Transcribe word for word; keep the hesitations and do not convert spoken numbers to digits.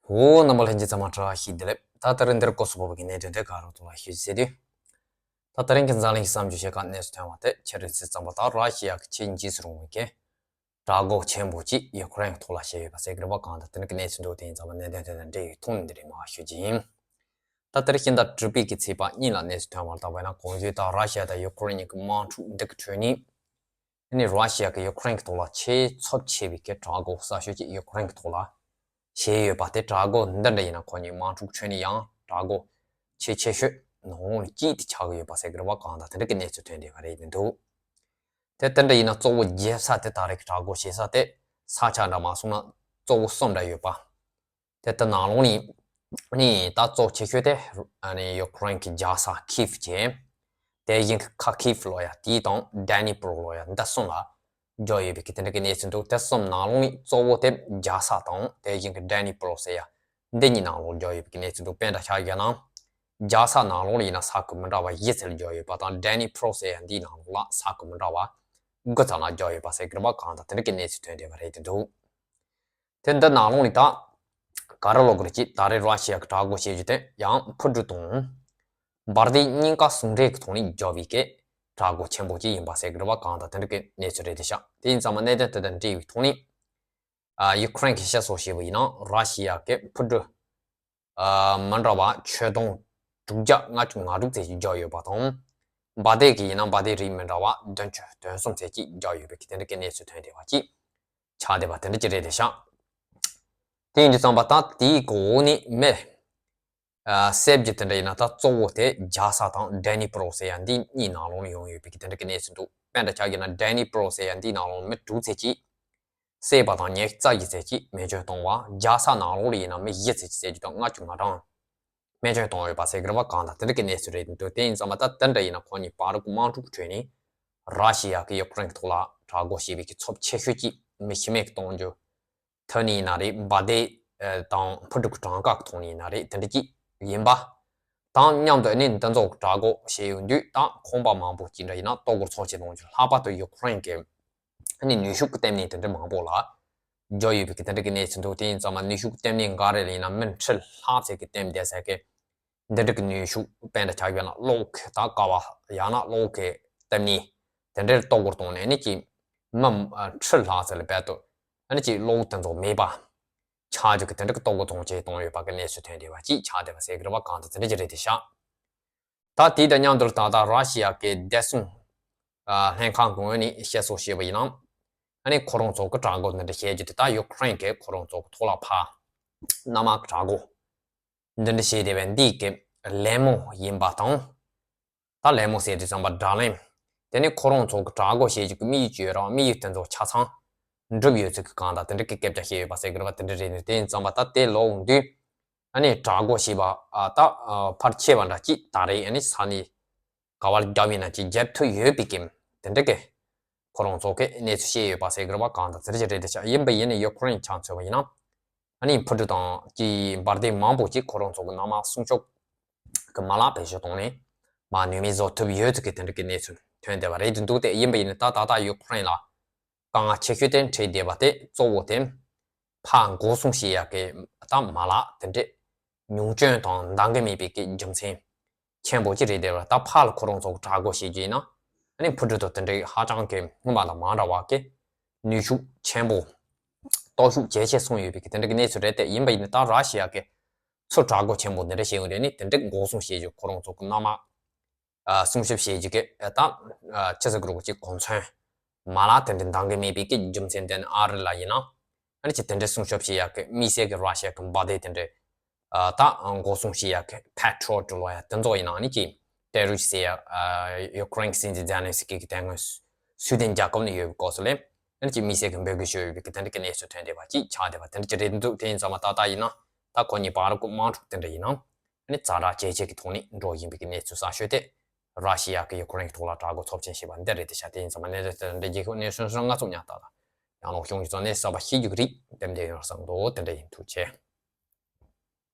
འོ། རྣམ་པ་ལྷན་རྒྱས་ཚང་མ་བཀྲ་ཤིས་བདེ་ལེགས། ད་ད་རིང་འདིར་སྐོར་སོགས་པོ་གི་གནད་དོན་དེ་ག་རོ་ཐོག་ལ་ཞུ་ཟེར་དུས། ད་ད་རིང་གི་འཛམ་གླིང་གི་བསམ་བརྗོད་བྱེད་ཀ་གནས་སུ་ཐོན་པ་དེ་ཕྱི་རུ་ཚིག་ཙམ་པ་དང་ར་ཤི་ཡ་གི་ཆེས་འཇིགས་སུ་རུང་བའི་གི་དྲག་རྒོལ་ཆེན་པོ་ཅིག་ཡུ་ཀེ་རེན་གྱི་ཐོག་ལ་བྱས་ཡོད་པ་ཟེར་གི་རེད་པ། གང་ལྟར་དེ་འདྲ་གི་གནས་ཚུལ་འདུག་དེ་ཡིན་ཙང་མ་གནད་དོན་དེ་དང་འབྲེལ་ཡོད་ཐོག་ནས་འདི་རིགས་མ་ཞུ་རྒྱུ་ཡིན། ད་ལྟར་ཤིང་རྟ་གྲུ་པའི་གི་ཚེས་པ་གཉིས་ལ་གནས་སུ་ཐོན་པར་ལྟ་བས་ན། གོང་ཞུས་ལྟར་ར་ཤི་ཡ་དང་ཡུ་ཀེ་རེན་གཉིས་ཀྱི་དམག་འཁྲུག་འདི་གི་ཁྲོད་ནས། ཨ་ནི་ར་ཤི་ཡ་གི་ཡུ་ཀེ་རེན་གྱི་ཐོག་ལ་ཆེས་ཚབས་ཆེ་བའི་གི་དྲག་རྒོལ་གསར་ཤོས་ཅིག་ཡུ་ཀེ་རེན་གྱི་ཐོག་ལ་བྱས་ཡོད་པ་དེ། དྲག་རྒོལ་འདི་འདྲ་ཡིན་ན་ཁོ་གཉིས་དམག་འཁྲུག་ཁྲོད་ནས་ཡང་དྲག་རྒོལ་ཆེས་ཆེ་ཤོས་ནང་ལོགས་ནས་གཅིག་དེ་ཆགས་ཀྱི་ཡོད་པ་ཟེར་གི་རེད་པ། གང་ལྟར་དེ་འདྲ་གི་གནས་ཚུལ་ཐོན་བསྡད་པ་རེད་འདུག་དེ་དེ་འདྲ་ཡིན་ན་གཙོ་བོ་རྒྱལ་ས་དེ་ད་རེས་ཀྱི་དྲག་རྒོལ་བྱེད་ས་དེ་ས་ཆ་འདྲ་མ་སོང་ན་གཙོ་བོ་གསུམ་འདྲ་ཡོད་པ། དེ་ལྟར་ནང་ལོགས་ནས་ནི་ད་གཙོ་ཆེ་ཤོས་དེ་ཨ་ནི་ཡུ་ཀེ་རེན་གྱི་རྒྱལ་ས་ཁིབ་བྱས། དེ་བཞིན་གྱི་ཁ་ཁིབ་ལོ་ཡ་དེ་དང་ཌེ་ནི་པྲོ་ལོ་ཡ་འདི་གསུམ་ལ་བརྒྱབ་ཡོད་པའི་གི་དེ་འདྲ་གི་གནས་ཚུལ་འདུག་དེ་གསུམ་ནང་ལོགས་ནས་གཙོ་བོ་དེ་རྒྱལ་ས་དང་དེ་བཞིན་གྱི་ཌེ་ནི་པྲོ་ཟེར་ཡ་འདི་གཉིས་ནང་ལོགས་བརྒྱབ་ཡོད་པའི་གི་གནས་ཚུལ་འདུག་དཔེ་འདྲ་ཆ་བཞག་ན། རྒྱལ་ས་ནང་ལོགས་ལ་ཡིན་ན་ས་ཁུལ་མི་འདྲ་བ་བཞི་ཙམ་ལ་བརྒྱབ་ཡོད་པ་དང་ཌེ་ནི་པྲོ་ཟེར་ཡ་འདིའི་ནང་ལོགས་ལ་ས་ཁུལ་མི་འདྲ་བ་དགུ་ཙམ་ལ་བརྒྱབ་ཡོད་པ་ཟེར་གི་རེད་པ། གང་ལྟར་དེ་འདྲ་གི་གནས་ཚུལ་ཐོན་བསྡད་པ་རེད་འདུག་དེ་འདི་ནང་ལོགས་ནས་ད་ག་རེ་ལབ་དགོས་རེད། ཅེས་ད་རེས་ར་ཤི་ཡ་གི་དྲག་རྒོལ་བྱེད་རྒྱུ་དེ་ཡང་འཕུར་གྲུ་དང་འབར་མདེལ་གཉིས་ཀ་ཟུང་འབྲེལ་གྱི་ཐོག་ནས་བརྒྱབ་པའི་གི་དྲག་རྒོལ་ཆེན་པོ་ཅིག་ཡིན་པ་ཟེར་གི་རེད་པ། གང་ལྟར་དེ་འདྲ་གི་གནས་ཚུལ་རེད་དེ་ཤག་དེ་ཡིན་ཙང་མ་གནད་དོན་དེ་དང་འབྲེལ་བའི་ཐོག་ནས། ཨ། ཡུ་ཀེ་རེན་གྱིས་བཤད་སྲོལ་བྱས་པ་ཡིན་ན་ར་ཤི་ཡ་གི་འཕུར་གྲུ་ཨ། མི་འདྲ་བ་ཁྱོན་བསྡོམས་དྲུག་བརྒྱ་ལྔ་བཅུ་ང་དྲུག་ཙམ་ཞིག་བརྒྱབ་ཡོད་པ་དང་། འབར་མདེལ་གྱི་ཡིན་ན་འབར་མདེལ་རིགས་མི་འདྲ་བ་བདུན་ཅུ་དོན་གསུམ་ཙམ་ཞིག་བརྒྱབ་ཡོད་པའི་གི་དེ་འདྲ་གི་གནས་ཚུལ་ཐོན་བསྡད་པ་ཅིག་ཆགས་བསྡད་པ་དེ་འདྲ་ཅིག་རེད་དེ་ཤག་དེ་ཡིན་དུས་ཙམ་པ་ད་དེའི་གི་འོག་ནས་མི། ཨ། བསད་རྒྱུ་དེ་འདྲ་ཡིན་ན་ད་གཙོ་བོ་དེ་རྒྱལ་ས་དང་ཌེ་ནི་པྲོ་ཟེར་ཡ་འདི་གཉིས་ནང་ལོགས་ནས་ཡོང་ཡོད་པའི་གི་དེ་འདྲ་གི་གནས་ཚུལ་འདུག་དཔེ་འདྲ་ཆ་བཞག་ན་ཌེ་ནི་པྲོ་ཟེར་ཡ་འདིའི་ནང་ལོགས་མི་དྲུག་ཙམ་ཞིག་བསད་པ་དང་ཉེར་རྩ་བཞི་ཙམ་ཞིག་རྨས་སྐྱོན་བཏང་བ། རྒྱལ་ས་ནང་ལོགས་ལ་ཡིན་ན་མི་བཞི་ཙམ་ཞིག་བསད་རྒྱུ་དང་ལྔ་བཅུ་ང་གྲངས་རྨས་སྐྱོན་བཏང་ཡོད་པ་ཟེར་གི་རེད་པ། གང་ལྟར་དེ་འདྲ་གི་གནས་ཚུལ་རེད་འདུག་དེ་ཡིན་ཙང་མ་ད་དེ་འདྲ་ཡིན་ན་ཁོ་གཉིས་བར་གྱི་དམག་འཁྲུག་ཁྲོད་ནས་ར་ཤི་ཡ་གིས་ཡུ་ཀེ་རེན་གྱི་ཐོག་ལ་དྲག་རྒོལ་བྱས་པའི་གི་ཚབས་ཆེ་ཤོས་ཅིག་མི་ཤི་རྨས་ཀྱི་གཏོང་རྒྱུ། ཐོག་ནས་ཡིན་ན་རེད། འབར་མདེལ་དང་འཕུར་གྲུ་གི་གྲངས་ཀ་གི་ཐོག་ནས་ཡིན་ན་རེད། དེ་འདྲ་ཅིག་ཡིན་པ་དང་མཉམ་དུ་ཨ་ནི་འདི་ཚོ་དྲག་རྒོལ་བྱས་ཡོང་དུས་ད་ཁང་པ་མང་པོ་ཅིག་འདྲ་ཡིན་ན་གཏོར་རྒོལ་ཚབས་ཆེ་གཏོང་རྒྱུ། ལྷག་པར་དུ་ཡུ་ཀེ་རེན་གྱི་ཨ་ནི་ནུས་ཤུགས་ཀྱི་ལྟེ་གནས་དེ་འདྲ་མང་པོ་ལ་བརྒྱབ་ཡོད་པའི་གི་དེ་འདྲ་གི་གནས་ཚུལ་འདུག་དེ་ཡིན་ཙང་མ་ནུས་ཤུགས་ལྟེ་གནས་འགའ་རེ་ལ་ཡིན་ན་མི་ཁྲི་ལྷག་ཙམ་གྱི་ལྟེ་བསྡད་ས་གི་འདི་འདྲ་གི་ནུས་ཤུགས། དཔེ་འདྲ་ཆ་བཞག་ན་གློག་གི་ད་ཀ་བ་ཡང་ན་གློག་གི་ལྟེ་གནས་དེ་འདྲར་གཏོར་རྒོལ་གཏོང་ནས་ཨ་ནི་ཅིག་མི་ཁྲི་ལྷག་ཙམ་ལ་རྦད་དེ་ཨ་ནི་ཅིག་གློག་དེ་ཚོ་མེད་པ་ཆགས་རྒྱུ་གི་དེ་འདྲ་གི་གཏོར་རྒོལ་གཏོང་བྱེད་གཏོང་ཡོད་པ་གི་གནས་ཚུལ་ཐོན་བསྡད་པ་ཅིག་ཆགས་བསྡད་པ་ཟེར་གི་རེད་པ། གང་ལྟར་དེ་འདྲ་ཅིག་རེད་དེ་ཤག་ད་དེ་དང་མཉམ་དུ་ད་ལྟ་ར་ཤི་ཡ་གི་བདེ་སྲུང་ཨ་ལྷན་ཁང་གི་ངོས་ནས་བཤད་སྲོལ་བྱས་པ་ཡིན་ན། ཨ་ནི་ཁོ་རང་ཚོ་གི་དྲག་རྒོལ་འདི་འདྲ་བྱེད་རྒྱུ་དེ་ད་ཡུ་ཀེ་རེན་གྱིས་ཁོ་རང་ཚོ་གི་ཐོག་ལ་ཕར་གནམ་དམག་གི་དྲག་རྒོལ་འདི་འདྲ་བྱས་བསྡད་པའི་འདི་གི་ལད་མོ་ཡིན་པ་དང་། ད་ལད་མོ་ཟེར་དུས་ཙམ་པ་དགྲ་ལན། དེ་ནི་ཁོ་རང་ཚོ་གི་དྲག་རྒོལ་བྱེད་རྒྱུ་གི་དམིགས་ཡུལ་ཅིག་ཡོད་རུང་དམིགས་ཡུལ་དེ་ཚོ་ཆ་ཚང་འགྲུབ་ཡོད་ཚུལ་གྱི་གང་ལྟར་དེ་འདྲ་གི་སྐད་ཆ་བཤད་ཡོད་པ་ཟེར་གི་རེད་པ། དེ་འདྲ་རེད། ནི་དེ་ཡིན་ཙམ་པ་ད་དེ་ལོག་འོང་དུས་ཨ་ནི་དྲག་རྒོལ་བྱས་པ་ཨ་ད་ཕལ་ཆེ་བ་འདྲ་ཅིག་ད་རེས་ཨ་ནི་ས་གནས་ག་བ་ལ་བརྒྱབ་ཡིན་ན་ཅིག་བརྒྱབ་ཐུབ་ཡོད་པའི་གི་དེ་འདྲ་གི་ཁོ་རང་ཚོ་གི་གནས་ཚུལ་བཤད་ཡོད་པ་ཟེར་གི་རེད་པ། གང་ལྟར་དེ་འདྲ་ཅིག་རེད་དེ་ཤག་ཡིན་པ་ཡིན་ནི་ཡུ་ཀེ་རེན་ཆ་མཚོན་པ་ཡིན་ན་ཨ་ནི་འཕུར་གྲུ་དང་ཅིག་འབར་མདེལ་མང་པོ་ཅིག་ཁོ་རང་ཚོ་གི་གནམ་དམག་སྲུང་སྐྱོབ་གི་མ་ལག་བེད་སྤྱོད་གཏོང་ནས་མར་ནུས་མེད་བཟོ་ཐུབ་ཡོད་ཚུལ་གྱི་དེ་འདྲ་གི་གནས་ཚུལ་ཐོན་བསྡད་པ་རེད་འདུག་དེ་ཡིན་པ་ཡིན་ན་ད་ད་ལྟ་ཡུ་ཀེ་རེན་ལ་དཀའ་ངལ་ཆེ་ཤོས་དེ་འཕྲད་བསྡད་པ་དེ་གཙོ་བོ་དེ་ཕར་འགོག་སྲུང་བྱེད་ཡག་གི་ད་མ་ལག་དེ་འདྲས་ཉུང་སྐྱོན་དང་འདང་གི་མེད་པའི་གི་རྒྱུ་མཚན་ཆེན་པོ་ཅིག་རེད་བསྡད་པ། ད་ཕར་ལ་ཁོ་རང་ཚོ་གི་དྲག་རྒོལ་བྱེད་རྒྱུ་ཡིན་ན་ཨ་ནི་འཕུར་གྲུ་དང་དེ་འདྲས་ཧ་ཅང་གི་སྔོན་མ་དང་མ་འདྲ་བ་གི་ནུས་ཤུགས་ཆེན་པོ་སྟོབས་ཤུགས་ཇེ་ཆེ་སོང་ཡོད་པའི་གི་དེ་འདྲ་གི་གནས་ཚུལ་རེད་དེ། ཡིན་པ་ཡིན་ན་ད་ར་ཤི་ཡ་གི་ཚུར་དྲག་རྒོལ་ཆེན་པོ་འདི་འདྲ་བྱེད་ཡོང་དུས་ནི་དེ་འདྲ་འགོག་སྲུང་བྱེད་རྒྱུ་ཁོ་རང་ཚོ་གི་གནམ་དམག་ཨ་སྲུང་སྐྱོབ་བྱེད་རྒྱུ་གི་ཨ་ད་ཨ་ཆི་ཟེར་དགོས་རེད་པ། ཅིག་གོ་མཚོན་མ་ལག་དེ་འདྲ་འདང་གི་མེད་པའི་གི་རྒྱུ་མཚན་དེ་ནི་ཨ་རི་ལ་ཡིན་ན་ཨ་ནི་ཅིག་དེ་འདྲ་སྲུང་སྐྱོབ་བྱེད་ཡག་གི་དམིགས་བསལ་གི་ར་ཤི་ཡ་གི་འབར་མདེལ་དེ་འདྲ་ཨ་ད་འགོག་སྲུང་བྱེད་ཡག་གི་པེ་ཊྲི་ཡོཊ་ལབ་ཡག་དེ་ཚོ་ཡིན་ན་ཨ་ནི་ཅིག་ཏེ་རུ་ཟེར་ཡག་ཨ་ཡུ་ཀེ་རེན་གི་སྲིད་འཛིན་ཛེ་ལན་སི་ཀི་གི་དེ་སྔོན་སུའེ་ཌེན་རྒྱལ་ཁབ་ནས་ཡོད་པའི་སྐབས་སུ་ལས་ཨ་ནི་ཅིག་དམིགས་བསལ་གི་འབོད་སྐུལ་ཞུས་ཡོད་པའི་གི་དེ་འདྲ་གི་གནས་ཚུལ་ཐོན་བསྡད་པ་ཅིག་ཆགས་བསྡད་པ་དེ་འདྲ་ཅིག་རེད་འདུག་དེ་ཡིན་ཙང་མ་ད་ལྟ་ཡིན་ན་ད་ཁོ་གཉིས་བར་གི་དམག་འཁྲུག་དེ་འདྲ་ཡིན་ན། ནི་ཛ་དྲག་ཇེ་ཆེ་གི་ཐོག་ནས་འགྲོ་བཞིན་པའི་གི་གནས་ཚུལ་གསར་ཤོས་དེ། ར་ཤི་ཡ་གི་ཡུ་ཀེ་རེན་གི་ཐོག་ལ་དྲག་རྒོལ་ཚབས་ཆེན་བྱས་པ་འདི་རེད་དེ་ཤག་དེ་ཡིན་ཙང་མ་གནད་དོན་དེ་འདྲ་རྒྱལ་ཁབ་གནས་ཚུལ་སོང་ང་ཚོ་ཉག་ཏག་ཏག་ཡང་ལོག་གཞུང་གི་ཚོ་གནས་གསར་པ་ཤེས་རྒྱུ་གི་རིགས་དེ་འདྲ་ཡོང་བསམ་འདུག་དེ་འདྲ་ཡིན། ཐུགས་རྗེ་ཆེ།